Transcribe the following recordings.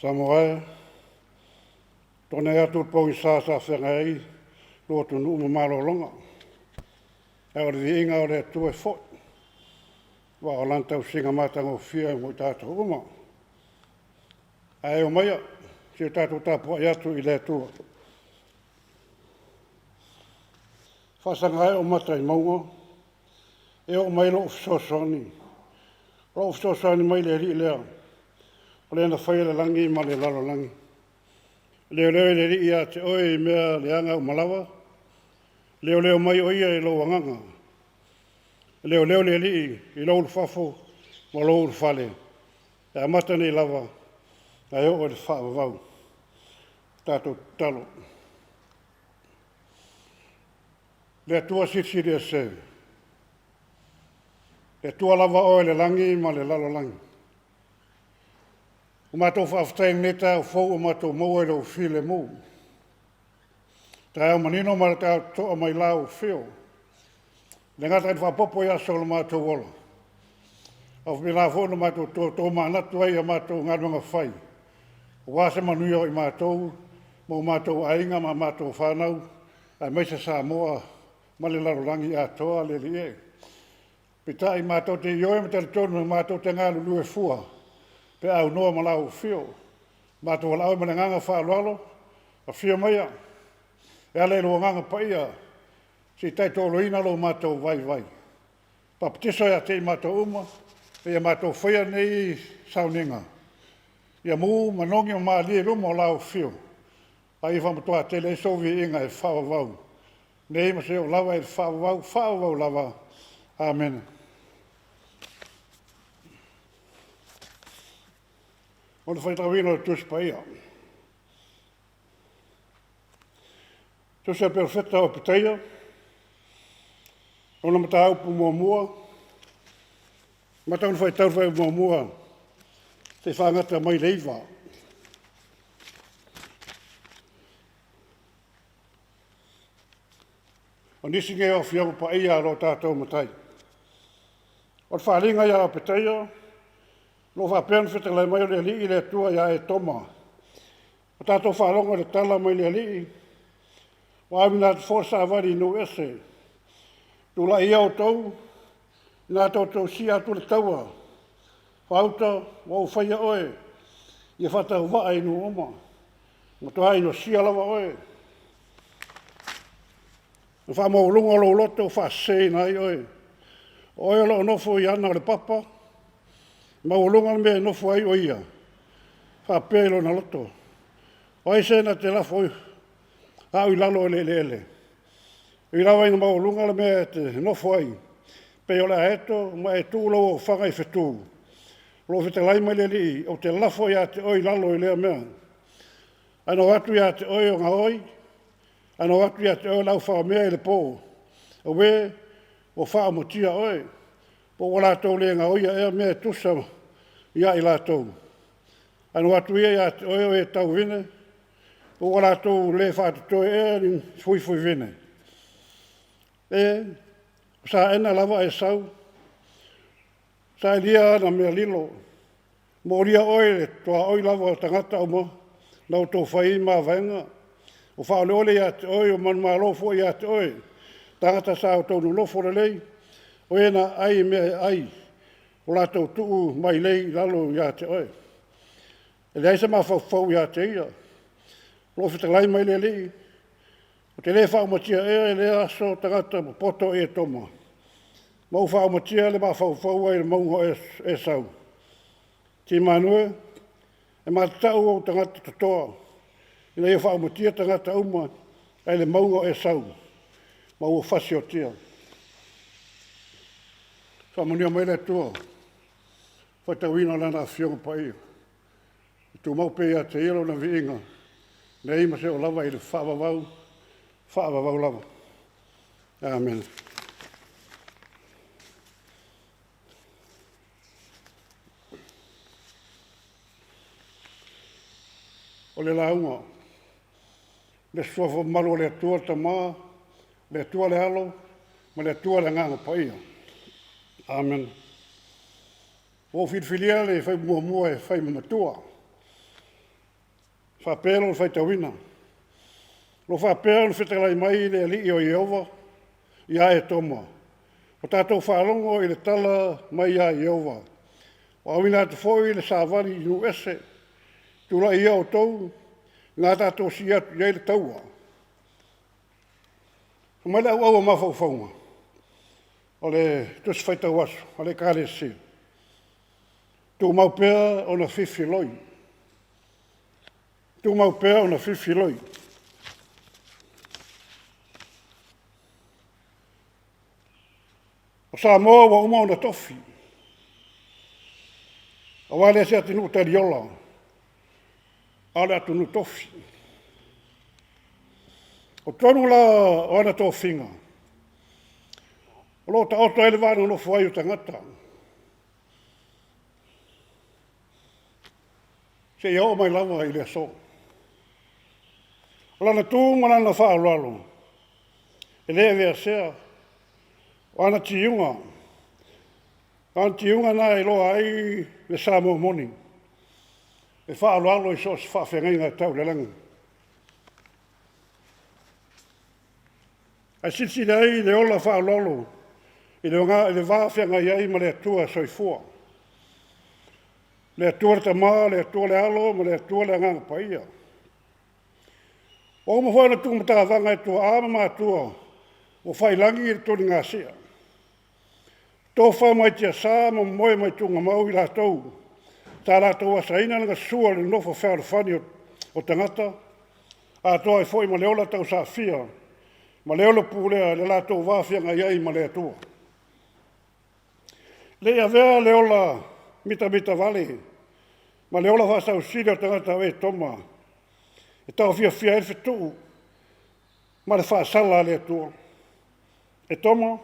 Samoa e, tone atu le pogisa sa feagai ai lou atunuu ma malologa, ae o le viiga o le Atua e foi, aua o Lana tausiga matagofie mo i tatou uma. Ae omaia se i o tatou tapuai atu i le Atua. Faasaga e ou mata i mauga e oo mai ai lou fesoasoani. O lou fesoasoani mai le Alii lea, o Le na faia le lagi ma le lalolagi. E leoleo le Alii ia te oe i mea leaga uma lava, leoleo mai o Ia i lou agaga. E leoleo le Alii i lou ulufafo ma lou ulufale, e amata nei lava ae oo i le faavavau. Tatou tatalo. Le Atua Silisili Ese, le Atua lava Oe o le lagi ma le lalolagi, ua matou faafetai i lenei taeao fou ua matou maua i Lou filemu, taeao manino ma le taeao totoa mai lau afio, e le gata ina faaopoopo i aso o lo matou ola, a ua faapena foi ona matou toe tomanatu ai i a matou galuega fai aua se manuia o i matou ma o matou aiga ma a matou fanau, aemaise Samoa ma le lalolagi atoa le Alii e. Peitai, matou te ioe ma talitonu matou te galulue fua pe a aunoa ma lau afio. Matou valaau ai ma le agaga faaaloalo, afio maia e ala i lou Agaga Paia se i tautoaluaina lo matou vaivai. Papatiso ia te i matou uma ina ia matou faia nei sauniga ia mu ma manogi ma malie i luma o lau Afio, a ia faamatuatele ai sou viiga e faavavau nei ma seia oo lava i le faavavau, faavavau lava. Amene. O le faitauina o le Tusi Paia. Tusi a le Perofeta o Petaia, lona mataupu muamua, amata ona faitau le fuaiupu 1 seia fagata mai le 9. O nisi nei o Afioaga Paia a lo tatou Matai. O le faaaliga ia Petaia, o lo o faapea ona fetalai mai o le Alii le Atua ia Etoma. Ua tatou faalogo i le tala mai le Alii, ua auina atu foi le savali i nuu ese. Tulai ia outou ina a outou sia atu le taua, faauta ua ou faia oe ia faatauvaa i nuu uma. Ua matua inosia lava oe. O le faamaualuga o lou loto ua faaseseina ai oe, o oe o lo o nofo i ana o le papa, e maualuga le mea e nofo ai o Ia, faapea i lona loto, ‘O ai se na te lafo au i lalo o le eleele?’ E ui lava ina maualuga le mea e te nofo ai pei o le aeto ma e tuu lou ofaga i fetu, o lo o fetalai mai le Alii, ‘Ou te lafo ia te oe i lalo i lea mea, ae na o atu ia te oe o gaoi, ae na o atu ia te oe le au faramea i le po. Auē, ua faaumatia oe! Po o ua latou le gaoia ea mea e tusa ia i latou? Ae na o atu ia ia te oe o e tau vavine, po ua latou le faatotoe ea ni fuifui vine? E, ua saena lava Esau, sailia ana mea lilo, molia oe i le tuaoi lava o tagata uma na outou fai ai mavaega. Ua faaoleole ia te oe, ua manumalo foi ia te oe tagata sa outou nonofo lelei, o e na aai meaai ua latou tuu mailei i lalo ia te oe. E leai se mafaufau ia te ia. O lo o fetalai mai le Alii, “Ou te le faaumatia ea i lea aso tagata popoto o Etoma, ma ou faaumatia le mafaufau ai o le mauga o Esau?” Timanu e, e matatau ou tagata totoa ina ia faaumatia tagata uma ae le mauga o Esau ma ua fasiotia. Faamanuia mai le Atua i le faitauina o Lana Afioga Paia. tumau pea ia te Ia lona viiga, nei ma seia oo lava i le faavavau, faavavau lava. Amene. O le lauga, le Suafa mamalu o le Atua le Tama, le Atua le Alo ma le Atua le Agaga Paia. Amene. Ua ou filifilia le faipule muamua e fai ma matua, e faapea lou faitauina. O lo o faapea ona fetalai mai le Alii o Ieova ia Etoma, “Ua tatou faalogo i le tala mai ia Ieova, ua auina atu foi le savali i nuu ese. Tulai ia outou ina tatou sii atu i ai le taua.” Fai mai le auau o mafaufauga o le Tusi Faitau Aso a le Ekalesia, tumau pea ona fifiloi, tumau pea ona fifiloi. O Samoa ua uma ona tofi, aua e le o se atunuu taliola, a o le atunuu tofi. O totonu la o ana tofiga, o lo o taoto ai le va nonofo ai o tagata, seia oo mai lava i le aso. O lana tu ma lana faaaloalo, e le aveesea, o ana tiuga na e iloa ai le Samoa moni, e faaaloalo i so o se faafeagaiga tau i le lagi. Ae silasila i le ola faaaloalo i le va feagai ai ma le Atua Soifua, le Atua le Tama, le Atua le Alo ma le Atua le Agaga Paia. Ua uma foi ona tu matavaga e tuaa ma matua ua faiilagi le taligasea, tofa mai tiasa ma momoe mai tuugamau i latou sa latou asaina le gasusua o le nofo fealofani o tagata, atoa ai foi ma le ola tausaafia ma le ola pulea i le latou va feagai ai ma le Atua. E le i avea le ola mitamitavale ma le ola faasausili o tagata o Etoma e taofiofia ai le fetuu ma le faasala a le Atua. Etoma,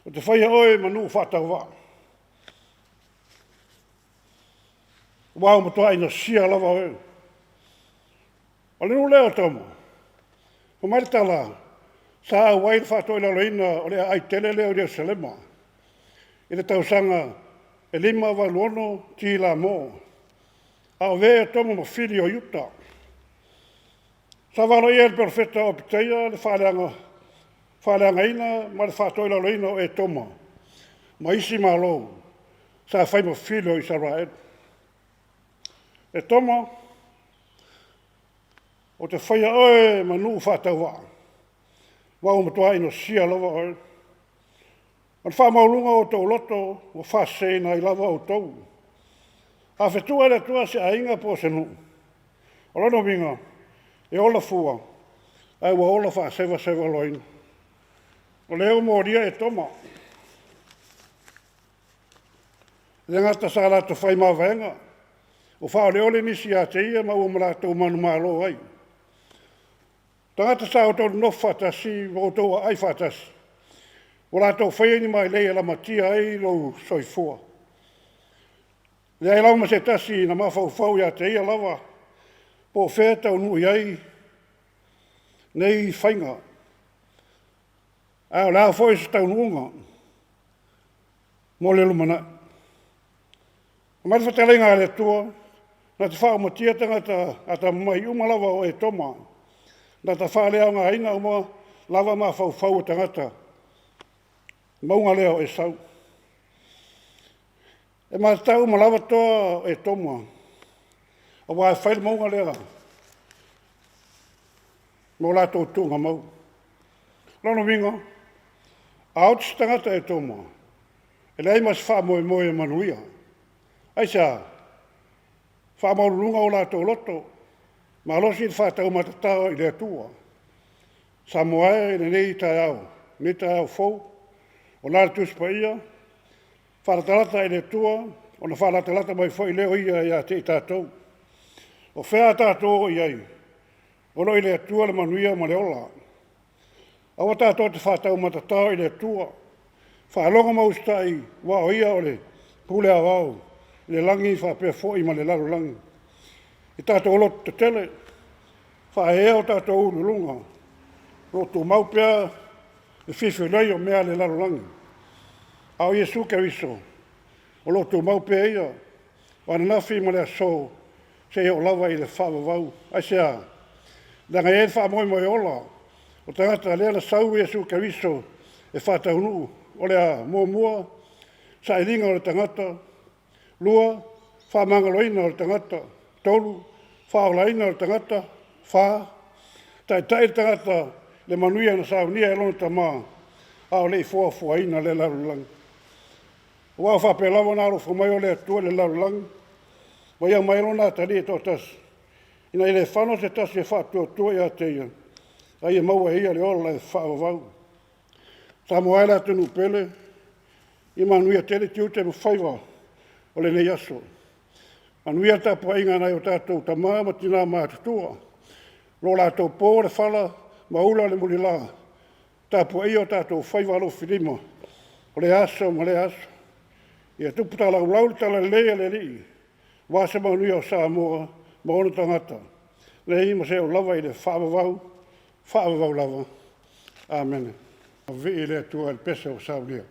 ou te faia oe ma nuu faatauvaa, aua ua matua inosia lava oe. O le nuu lea o Etoma, fai mai le tala, sa auai i le faatoilaloina o le aai tele lea o Yerusalema i le tausaga e 586 T. La. A o avea Etomu ma fili o Iuta. Sa valoia e le perofeta o Opetaia le faaleagaina ma le faatoilaloina o Etoma ma isi malo sa fai ma fili o Isaraelu. Etoma, ou te faia oe ma nuu faatauvaa, aua ua matua inosia lava oe. O le faamaualuga o outou loto ua faaseseina ai lava outou. A fetuu e le Atua se aiga po o se nuu, o lona uiga, e ola fua, ae ua ola faasevasevaloaina. O lea ua molia Etoma, e le gata sa latou fai mavaega, ua faaoleole nisi ia te ia ma ua latou manumalo ai. O tagata sa outou nonofo faatasi ma outou aai faatasi, ua latou faia ni mailei e lamatia ai lou soifua. E leai lava ma se tasi na mafaufau ia te ia lava po o fea e taunuu i ai nei faiga, a o le a foi se taunuuga mo le lumanai. Fai mai le fetalaiga a le Atua, “Na te faaumatia tagata atamamai uma lava o Etoma, na te faaleaogaina uma lava mafaufau o tagata i le mauga lea o Esau.” E matatau uma lava toa o Etoma aua e fai le mauga lea ma o latou tuugamau. O lona uiga, a oti se tagata Etoma, e leai ma se faamoemoe e manuia. Aisea? Faamaualuluga o latou loto, malosi le faataumatatao i le Atua. Samoa e i lenei taeao, lenei taeao fou, o la le Tusi Paia, faalatalata i le Atua ona faalatalata mai foi lea o Ia ia te i tatou. O fea a tatou o i ai, o lo o i le Atua le manuia ma le ola. Aua tatou te faataumatatao i le Atua, faalogo ma usitai aua o Ia o le pule aoao i le lagi faapea foi ma le lalolagi. Ia tatou lototetele, faaeaea o tatou uluuluga, o lo o tumau pea le fefiloi o mea a le lalolagi, a o Iesu Keriso o lo o tumau pea Ia, o ananafi ma le aso seia oo lava i le faavavau. Aisea? Leaga e i ai le faamoemoe ola o tagata lea na sau Iesu Keriso e faataunuu. O le a? Muamua, sailiga o le tagata, lua, faamagaloina o le tagata, tolu, faaolaina o le tagata, fa, taitai le tagata i le manuia na saunia e lona Tama a o le i foafoaina le lalolagi. Aua a faapea lava ona alofa mai o le Atua i le lalolagi, ua ia aumai ai Lona Atalii e toatasi, ina ia le fano se tasi e faatuatua ia te Ia, a ia maua e ia le ola e faavavau. Samoa e le atunuu pele, ia manuia tele tiute ma faiva o lenei aso. Manuia le tapuaiga a nai o tatou tama ma tina matutua o lo o latou po le fala ma ula le mulila, tapuaia o tatou faiva alofilima i lea aso ma lea aso. Ia tupu talaulau le talalelei a le Alii aua se manuia o Samoa ma ona tagata nei ma seia oo lava i le faavavau, faavavau lava. Amene. Vivii le Atua i le pese ua saunia.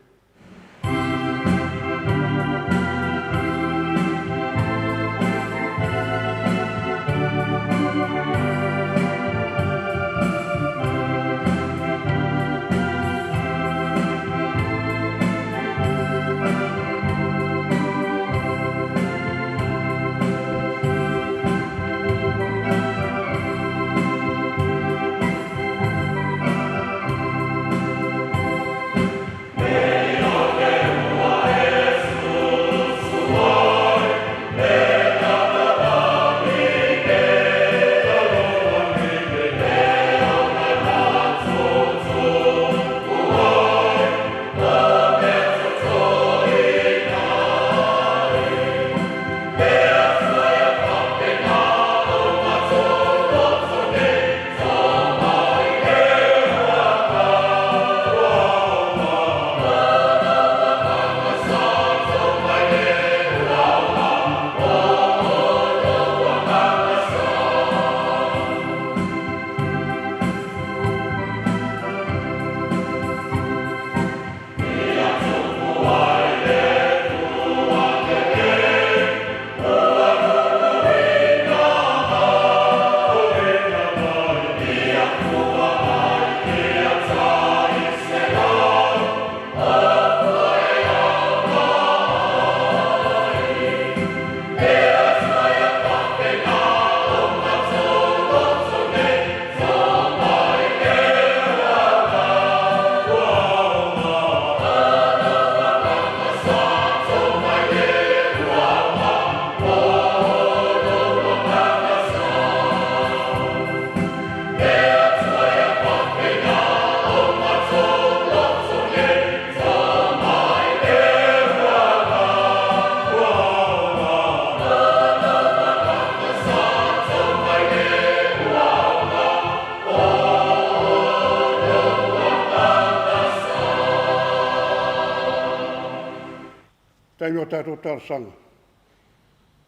Taimi o tatou talosaga,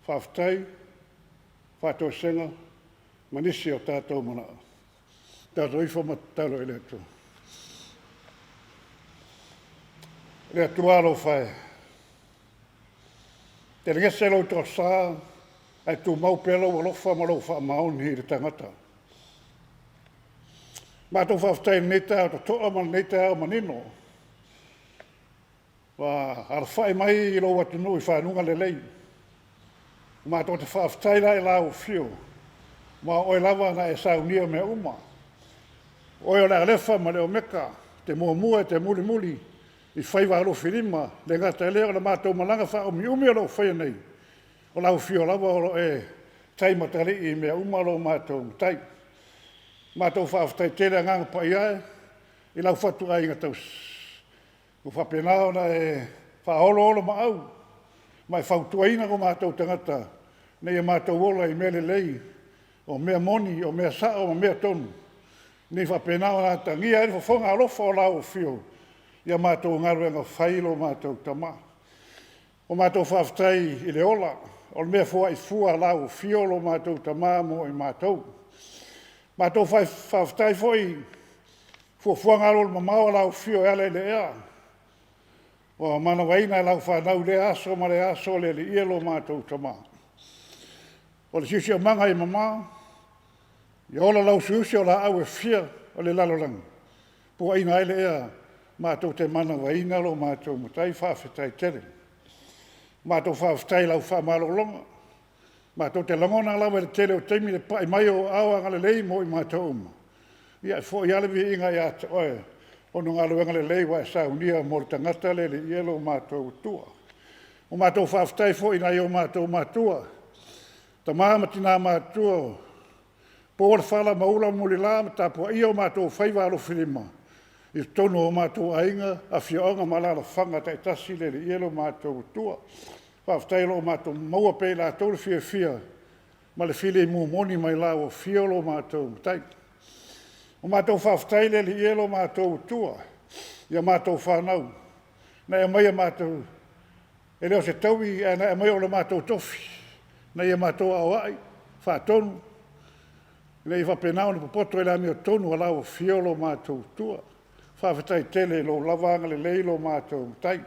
faafetai, faatoesega ma nisi o tatou manao. Tatou ifo ma tatalo i le Atua. Le Atua alofa e, telegese lou toasa ae tumau pea lou alofa ma lou faamaoni i le tagata. Matou faafetai i lenei taeao totoa ma lenei taeao manino ua alafai mai i lou atunuu i faguga lelei. Matou te faafetai la i lau afio, aua o oe lava na e saunia mea uma. O oe o le Alefa ma le Omeka, e te muamua e te mulimuli i faiva alofilima. E le gata i lea o le matou malaga faaumiumi o lo o faia nei, o lau Afio lava o lo o e tai ma talii i mea uma lo matou Matai. Matou faafetai tele. Agaga Paia e i lau fatuaiga tausi ua faapena ona e faaoloolomaau ma e fautuaina o matou tagata. ina ia matou ola i mea lelei, o mea moni, o mea sao ma mea tonu, ina ia faapena ona atagia ai le fofoga alofa o lau afio i a matou galuega fai lo matou Tama. Ua matou faafetai i le ola, o le mea foai fua a lau afio lo matou Tama mo i matou. Matou faafetai foi i fuafuaga alualumamao a lau Afio e ala i le ea, ua manavaina e lau fanau i lea aso ma lea aso le Alii e lo matou Tama. O le siosiomaga ia mama, ia ola lauusiusi o laau e fia o le lalolagi, puaina ai le ea matou te manavaina lo matou Matai. Faafetai tele. Matou faafetai i lau faamalologa, matou te lagona lava i le tele o taimi le pai mai o ou aao agalelei mo i matou uma, ia e foi lava le viiga ia te Oe ona o galuega lelei ua e saunia mo le tagata le Alii e lo matou Atua. Ua matou faafetai foi i nai o matou matua, tama ma tina matutua o pouo le fala ma ula le mulila ma tapuaia o matou faiva alofilima i totonu o matou aiga, afioaga ma alaalafaga taitasi le Alii e lo matou Atua. Faafetai o lo o matou maua pea e i latou le fiafia ma le filemu moni mai lau afio lo matou Matai. Ua matou faafetai le Alii e lo matou Atua i a matou fanau na e aumaia matou, e le o se taui ae na e aumaia o le matou tofi ina ia matou aoai, faatonu ina ia faapena ona popoto i le amiotonu a lau Afio lo matou Atua. Faafetai tele i lou lava agalelei lo matou Matai.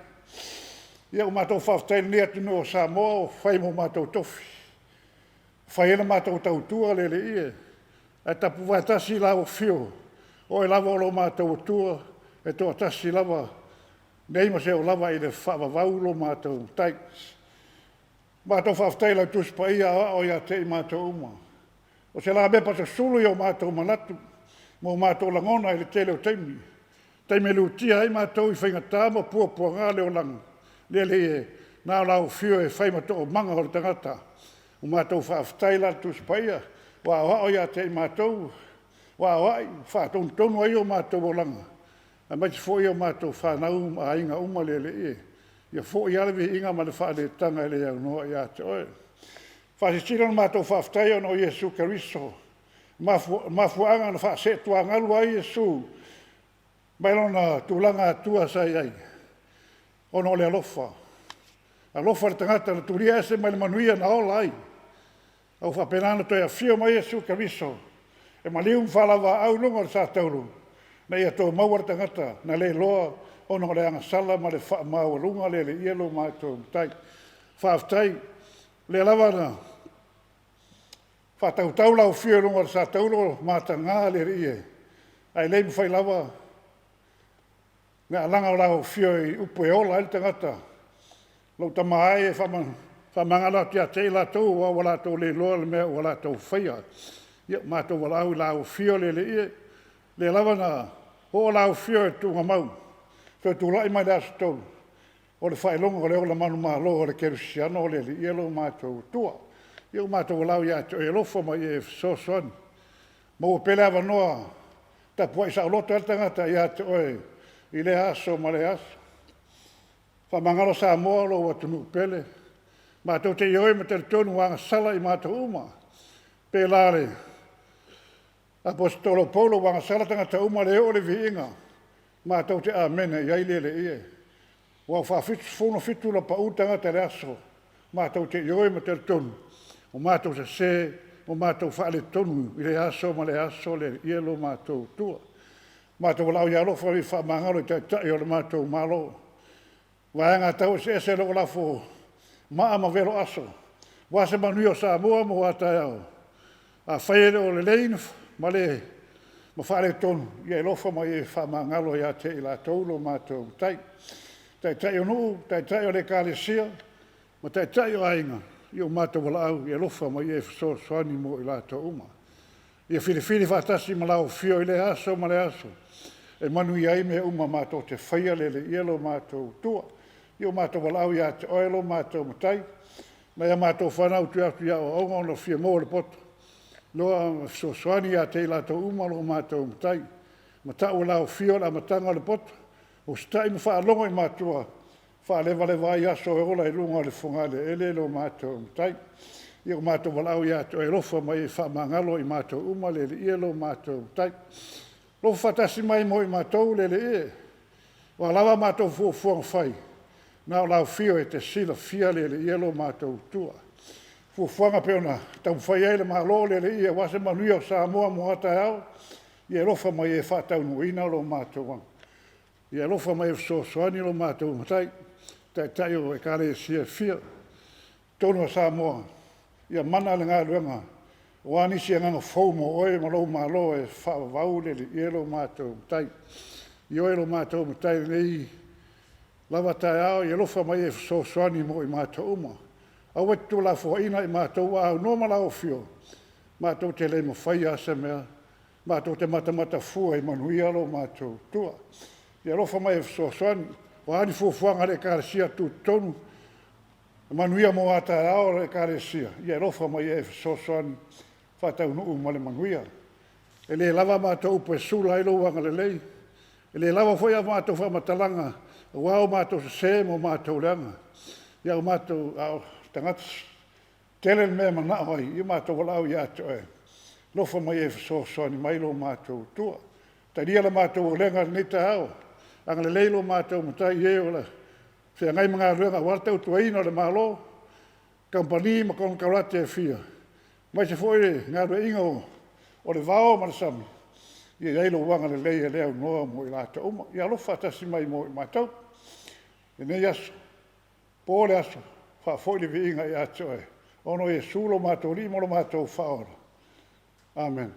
Ia ua matou faafetai i lenei atunuu o Samoa ua fai ma o matou tofi, ua fai ai le matou tautua le Alii e, ae tapuvae tasi lau Afio, o Oe lava o lo matou Atua e toatasi lava, leai ma se o lava i le faavavau lo matou Matai. Matou faafetai i lau Tusi Paia Aoao ia te i matou uma, o se lamepa susulu i o matou manatu ma o matou lagona i le tele o taimi, taimi e lutia ai matou i faigata ma puapuaga o le olaga, le Alii e, na o lau Afio e fai ma toomaga o le tagata. Ua matou faafetai la i le Tusi Paia ua aoao ia te i matou, ua aoai ma faatonutonu ai o matou olaga aemaise foi o matou fanau ma aiga uma le Alii e. Ia foi lava le viiga ma le faaeleeleaga e le aunoa ia te Oe. Faasilasila le matou faafetai ona o Iesu Keriso o le mafuaaga na faasee tuagalu ai Iesu mai lona tulaga Atua sa i ai, ona o le alofa, alofa i le tagata na tulia ese mai le manuia na ola ai, a ua faapena ona toe afio mai Iesu Keriso e maliu ma faalauvaaau i luga o le sa taulu ina ia toe maua le tagata na leiloa ona o le agasala ma le faamaualuga. Le Alii e lo matou Matai, faafetai. O lea lava na faatautau lau afio i luga o le sa taulu o mataga le Alii e, ae le mafai lava le alaga o lau afio i upu e ola ai le tagata. Lou Tama e, e faamagalo atu ia te i latou aua ua latou le iloa le mea ua latou faia. Ia ua matou valaau i lau Afio le Alii e, o lea lava na oo lau Afio i le tuugamau toe tulai mai le aso 3, o le faailoga o le ola manumalo o le kerisiano le Alii e lo matou Atua. Ia ua matou valaau ia te Oe e alofa ma ia e fesoasoani, maua pea le avanoa e tapuai saoloto ai le tagata ia te Oe i lea aso ma lea aso. Faamagalo Samoa lou atunuu pele, matou te ioe ma talitonu ua agasala i matou uma, pela le Aposetolo o Paulo, “Ua agasala tagata uma, lea e oo le viiga matou te amene i ai le Alii e.” Aua ua 77 ona pau le tagata i le aso, matou te ioe ma talitonu ua matou sese ma matou faaletonu i lea aso ma lea aso le Alii e lo matou Atua. Matou te valaau ia alofa ia faamagalo i Taitai o le matou Malo, vaega tau eseese o lo o lafo maa ma velo aso aua se manuia o Samoa mo a taeao. Afai e le o lelei ma faaletonu, ia e alofa ma ia faamagalo ia te i latou lo matou Matai. Taitai o nuu, Taitai o Ekalesia ma Taitai o aiga, ia ua matou valaau ia e alofa ma ia fesoasoani mo i latou uma. Ia filifili faatasi ma lau Afio i lea aso ma lea aso e manuia ai mea uma matou te faia le Alii e lo matou Atua. Ia ua matou valaau ia te Oe lo matou Matai, nai a matou fanau e tua atu i aoaoga ona fia maua le poto, iloa fesoasoani ia te i latou uma lo matou Matai. Mata'u e lau Afio le amataga o le poto, usitai ma faalogo i matua, faalevaleva ai aso e ola ai i luga o le fogaaleele lo matou Matai. Ia ua matou valaau ia te Oe e alofa mai e faamagalo i matou uma le Alii e lo matou Matai. Alofa faatasi mai mo i matou le Alii e, o a lava a matou fuafuaga fai, na o lau Afio e te silafia le Alii e lo matou Atua. Fuafuaga pei ona taumafai ai le Malo le Alii aua se manuia o Samoa mo a taeao, ia e alofa mai e faataunuuina lo matou Ia alofa mai e fesoasoani lo matou Matai i Taitai o Ekalesia e fia i totonu o Samoa, ia mana le galuega aua nisi agaga fou mo Oe ma lou Malo e faavavau le Alii e lo matou Matai. Ioe lo matou Matai i lenei lava taeao, ia alofa mai e fesoasoani mo i matou uma. Aua e te tuulafoaiina i matou a aunoa ma lau Afio, matou te le mafaia lava se mea, matou te matamata fua i manuia lo matou Atua. Ia alofa mai e fesoasoani. O a ni fuafuaga a le Ekalesia Tutotonu e manuia mo a taeao le Ekalesia, ia e alofa mai e fesoasoani faataunuu ma le manuia. E le lava a matou upu e sula ai lou agalelei, e le lava foi a matou faamatalaga aua o matou sese ma o matou leaga, a o tagata tele le mea e manao ai, ia matou valaau ia te Oe, alofa mai e fesoasoani mai lo matou Atua. Talia la matou olega i lenei taeao, agalelei lo matou Matai i e o le a feagai ma galuega aua le tautuaina o le Malo, kamupani ma konekarate e fia, aemaise foi le galueaiina o le vao ma le sami, ia i ai lou agalelei e le aunoa mo i latou uma. Ia alofa faatasi mai mo i matou i lenei aso, po le aso, faafoi le viiga ia te Oe, ona o Iesu lo matou Alii ma lo matou Faaola. Amene.